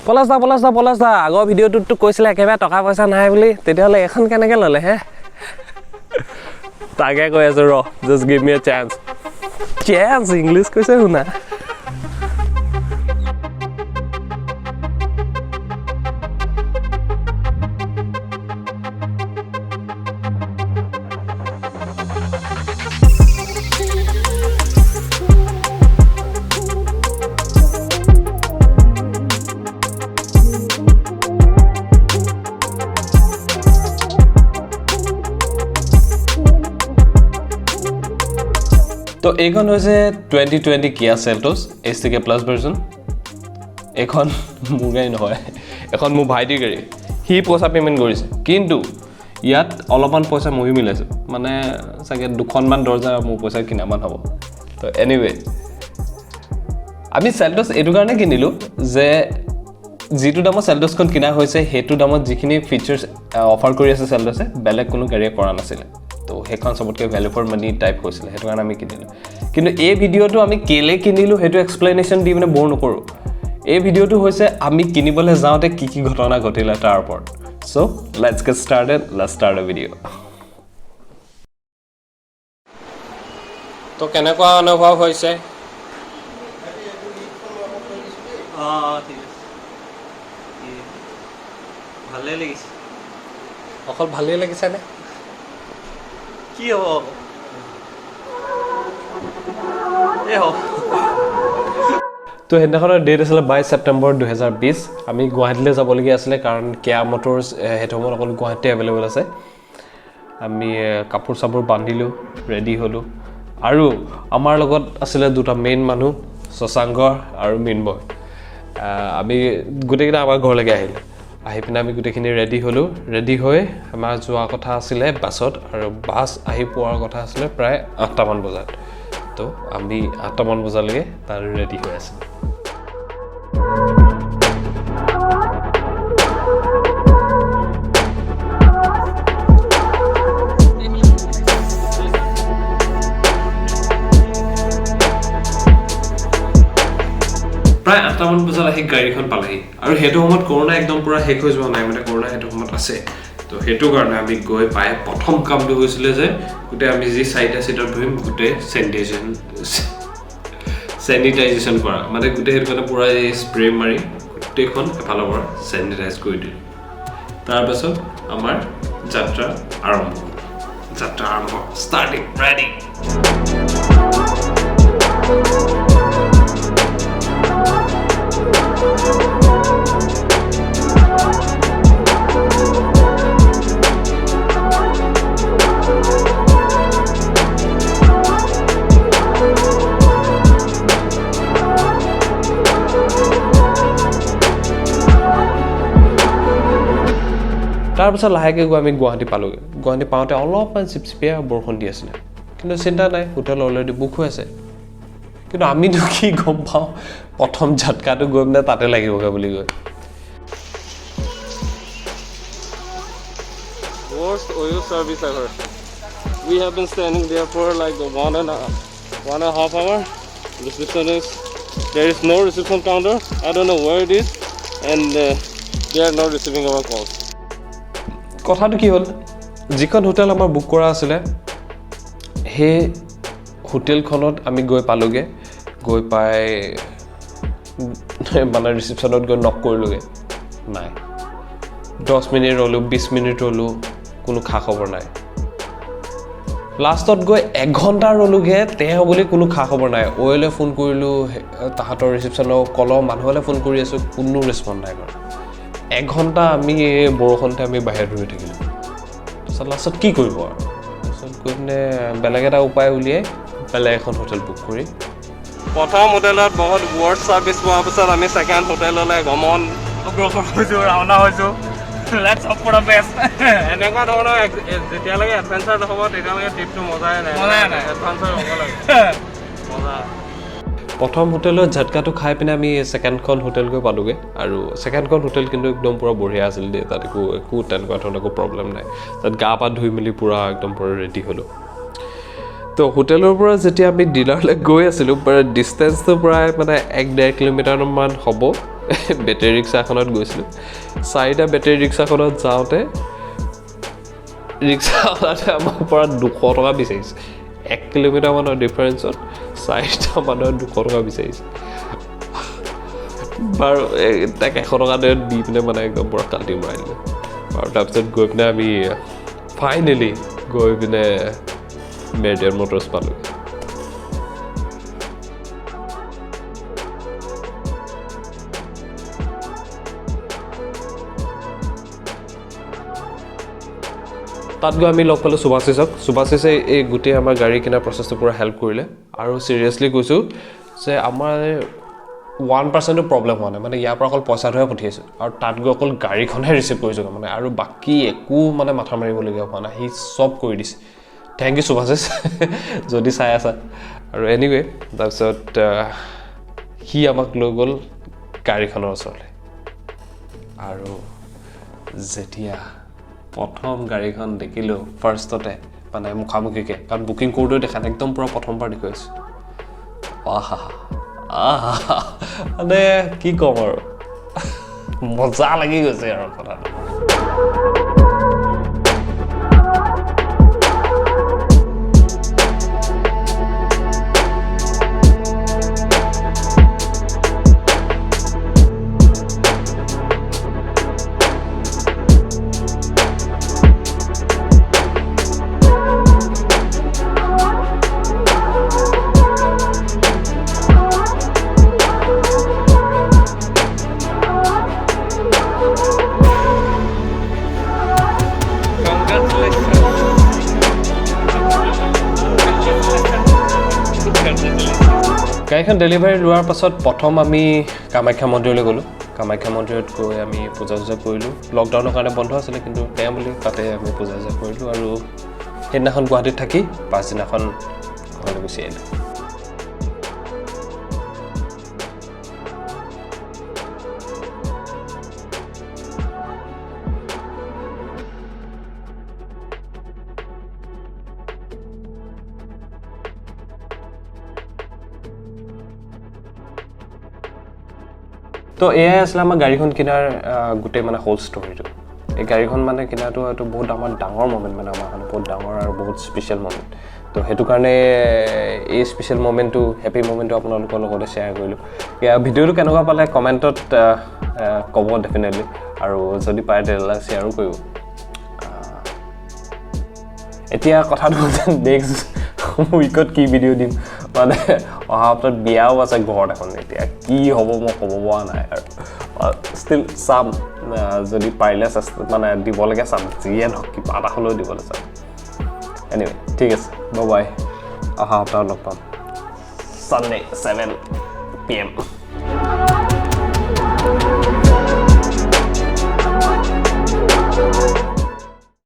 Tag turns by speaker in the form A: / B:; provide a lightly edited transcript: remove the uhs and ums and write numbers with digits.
A: পলাশ দা, পলাশ দা, পলাশ দা, আগৰ ভিডিঅ'টোততো কৈছিলে একেবাৰে টকা পইচা নাই বুলি, তেতিয়াহ'লে এইখন কেনেকৈ ল'লে হে? তাকে কৈ আছোঁ ৰ, just give me a chance. Chance English কৈছে শুনা। তো এইখন হৈছে 2020 কিয়া চেল্টছ HTK plus version. এইখন মোৰ গাড়ী নহয়, এখন মোৰ ভাইটিৰ গাড়ী। সি পইচা পে'মেণ্ট কৰিছে, কিন্তু ইয়াত অলপমান পইচা ময়ো মিলাইছোঁ, মানে চাগে দুখনমান দৰ্জা মোৰ পইচা কিনামান হ'ব। তো এনিৱে, আমি চেল্টছ এইটো কাৰণে কিনিলোঁ যে যিটো দামত চেল্টছখন কিনা হৈছে, সেইটো দামত যিখিনি ফিচাৰ্ছ অফাৰ কৰি আছে চেল্টছে, বেলেগ কোনো গাড়ীয়ে কৰা নাছিলে। তো সেইখন চবতকৈ ভেলু ফৰ মানি টাইপ হৈছিলে, সেইটো কাৰণে আমি কিনিলোঁ। কিন্তু এই ভিডিঅ'টো আমি কেলৈ কিনিলোঁ, সেইটো এক্সপ্লেনেশ্যন দি মানে ব'ৰ নকৰোঁ। এই ভিডিঅ'টো হৈছে আমি কিনিবলৈ যাওঁতে কি কি ঘটনা ঘটিলে তাৰ ওপৰত। So let's get started, let's start a video. তো কেনেকুৱা অনুভৱ হৈছে?
B: অঁ, ঠিক আছে। ভালেই লাগিছে।
A: অকল ভালেই লাগিছেনে?
B: কি হ'ব আকৌ? এই হ'ব।
A: তো সেইদিনাখনৰ ডেট আছিলে 22 ছেপ্টেম্বৰ 2020। আমি গুৱাহাটীলৈ যাবলগীয়া আছিলে, কাৰণ কেয়া মটৰ্ছ সেইটো সময়ত অকল গুৱাহাটীতে এভেইলেবল আছে। আমি কাপোৰ চাপোৰ বান্ধিলোঁ, ৰেডি হ'লোঁ আৰু আমাৰ লগত আছিলে দুটা মেইন মানুহ, শশাংক আৰু মৃন্ময়। আমি গোটেইকেইটা আমাৰ ঘৰলৈকে আহিলোঁ। আহি পিনে আমি গোটেইখিনি ৰেডি হ'লোঁ। ৰেডি হৈ আমাৰ যোৱা কথা আছিলে বাছত আৰু বাছ আহি পোৱাৰ কথা আছিলে প্ৰায় 8টামান বজাত। তো আমি 8টামান বজালৈকে তাত ৰেডি হৈ আছিলোঁ। প্ৰায় 8টামান বজাত আহি গাড়ীখন পালেহি আৰু সেইটো সময়ত কৰোণা একদম পূৰা শেষ হৈ যোৱা নাই, মানে কৰোণা সেইটো সময়ত আছে। তো সেইটো কাৰণে আমি গৈ পাই প্ৰথম কামটো হৈছিলে যে গোটেই আমি যি চাৰিটা চিটত বহিম, গোটেই চেনিটাইজেশ্যন কৰা, মানে গোটেই সেইটো কাৰণে পূৰা এই স্প্ৰে মাৰি গোটেইখন এফালৰ পৰা চেনিটাইজ কৰি দিলোঁ। তাৰপাছত আমাৰ যাত্ৰা আৰম্ভ হ'ল। যাত্ৰা আৰম্ভ, ষ্টাৰ্টিং, ৰেডি। তাৰপিছত লাহেকৈ গৈ আমি গুৱাহাটী পালোগৈ। গুৱাহাটী পাওঁতে অলপমান চিপচিপীয়া বৰষুণ দি আছিলে, কিন্তু চিন্তা নাই, হোটেল অলৰেডি বুক হৈ আছে। কিন্তু আমিনো কি গম পাওঁ প্ৰথম ঝটকাটো গৈ পিনে তাতে লাগিবগৈ বুলি গৈ।
B: Worst OYO service ever. We have been standing there for like 1.5 hour. Reception is there is no reception counter. I don't know where it is, and they are not receiving our calls.
A: কথাটো কি হ'ল, যিখন hotel আমাৰ book কৰা আছিলে, সেই হোটেলখনত আমি গৈ পালোগৈ। গৈ পাই মানে ৰিচিপশ্যনত গৈ নক কৰিলোগৈ, নাই। 10 মিনিট ৰ'লোঁ, 20 মিনিট ৰ'লোঁ, কোনো খা খবৰ নাই। লাষ্টত গৈ এঘণ্টা ৰ'লোগৈ, তেওঁ বুলি কোনো খা খবৰ নাই। অ'য়লৈ ফোন কৰিলোঁ, তাহাঁতৰ ৰিচিপশ্যনৰ কলৰ মানুহলৈ ফোন কৰি আছোঁ, কোনো ৰেচপণ্ড নাই কৰা। এঘণ্টা আমি এই বৰষুণতে আমি বাহিৰত ৰৈ থাকিলোঁ। তাৰপিছত লাষ্টত কি কৰিব আৰু, তাৰপিছত গৈ পিনে বেলেগ এটা উপায় উলিয়াই বেলেগ এখন হোটেল বুক কৰি
B: প্ৰথম হোটেলত বহুত ৱৰ্ষ্ট ছাৰ্ভিচ পোৱাৰ পিছত আমি ছেকেণ্ড হোটেললৈ গমন
C: অগ্ৰসৰ হৈছোঁ, ৰাওনা হৈছোঁ। Let's hope for the best.
B: এনেকুৱা ধৰণৰ যেতিয়ালৈকে এডভেঞ্চাৰ নহ'ব, তেতিয়ালৈকে ট্ৰিপটো মজাই নাই।
C: মজাই নাই।
B: এডভেঞ্চাৰ হ'ব লাগে, মজা।
A: প্ৰথম হোটেলত ঝটকাটো খাই পিনে আমি ছেকেণ্ডখন হোটেল গৈ পালোগৈ। আৰু ছেকেণ্ডখন হোটেল কিন্তু একদম পূৰা বঢ়িয়া আছিল দেই। তাত একো একো তেনেকুৱা ধৰণৰ একো প্ৰব্লেম নাই। তাত গা পা ধুই মেলি পূৰা একদম পূৰা ৰেডি হ'লোঁ। তো হোটেলৰ পৰা যেতিয়া আমি ডিলাৰলৈ গৈ আছিলোঁ, প্ৰায় ডিষ্টেঞ্চটো প্ৰায় মানে 1-1.5 কিলোমিটাৰমান হ'ব। বেটেৰী ৰিক্সাখনত গৈছিলোঁ। চাৰিটা বেটেৰী ৰিক্সাখনত যাওঁতে ৰিক্সাৱালাটোৱে আমাৰ পৰা 200 টকা বিচাৰিছে। 1 কিলোমিটাৰমানৰ ডিফাৰেঞ্চত চাৰিটা মানুহে 200 টকা বিচাৰিছে। বাৰু, এই তাক 100 টকা দি পিনে মানে একদম পূৰা কাটি মৰাই দিলে। আৰু তাৰপিছত গৈ পিনে আমি ফাইনেলি গৈ পিনে মেৰিডিয়ান মটৰ্ছ পালোঁগৈ। তাত গৈ আমি লগ পালোঁ সুভাশিষক। সুভাশিষে এই গোটেই আমাৰ গাড়ী কিনাৰ প্ৰচেছটো পূৰা হেল্প কৰিলে। আৰু চিৰিয়াছলি কৈছোঁ যে আমাৰ 1%-ও প্ৰব্লেম হোৱা নাই। মানে ইয়াৰ পৰা অকল পইচাটোহে পঠিয়াইছোঁ আৰু তাত গৈ অকল গাড়ীখনহে ৰিচিভ কৰিছোঁ, মানে আৰু বাকী একো মানে মাথা মাৰিবলগীয়া হোৱা নাই। সি চব কৰি দিছে। Thank U Subhashis, যদি চাই আছা। আৰু এনিৱে, তাৰপিছত সি আমাক লৈ গ'ল গাড়ীখনৰ ওচৰলৈ। আৰু যেতিয়া প্ৰথম গাড়ীখন দেখিলোঁ ফাৰ্ষ্টতে, মানে মুখামুখিকৈ, কাৰণ বুকিং কৰোঁতেও দেখা নাই, একদম পূৰা প্ৰথমবাৰ দেখুৱাইছোঁ, আহা আহা, মানে কি ক'ম আৰু, মজা লাগি গৈছে আৰু কথাটো।
B: Congratulations. Congratulations.
A: গাড়ীখন ডেলিভাৰী লোৱাৰ পাছত প্ৰথম আমি কামাখ্যা মন্দিৰলৈ গ'লোঁ। কামাখ্যা মন্দিৰত গৈ আমি পূজা চূজা কৰিলোঁ। লকডাউনৰ কাৰণে বন্ধ আছিলে, কিন্তু তেওঁ বুলি তাতে আমি পূজা চূজা কৰিলোঁ আৰু সেইদিনাখন গুৱাহাটীত থাকি পাছদিনাখন ঘৰলৈ গুচি আহিলোঁ। তো এয়াই আছিলে আমাৰ গাড়ীখন কিনাৰ গোটেই মানে হোল ষ্টৰিটো। এই গাড়ীখন মানে কিনাটো এইটো বহুত আমাৰ ডাঙৰ মমেণ্ট, মানে আমাৰ কাৰণে বহুত ডাঙৰ আৰু বহুত স্পেচিয়েল মমেণ্ট। তো সেইটো কাৰণে এই স্পেচিয়েল মমেণ্টটো, হেপী মমেণ্টটো আপোনালোকৰ লগতে শ্বেয়াৰ কৰিলোঁ। ইয়াৰ ভিডিঅ'টো কেনেকুৱা পালে কমেণ্টত ক'ব ডেফিনেটলি, আৰু যদি পাৰে তেতিয়াহ'লে শ্বেয়াৰো কৰিব। এতিয়া কথাটো হৈছে, নেক্সট উইকত কি ভিডিঅ' দিম? মানে অহা সপ্তাহত বিয়াও আছে ঘৰত এখন। এতিয়া কি হ'ব মই ক'ব পৰা নাই। আৰু ষ্টিল চাম, যদি পাৰিলে চেষ্টা মানে দিবলৈকে চাম, যিয়ে নহওক কিবা এটা হ'লেও দিবলৈ চাম। এনিৱে, ঠিক আছে, বাই, অহা সপ্তাহত লগ পাম, ছানডে 7 PM।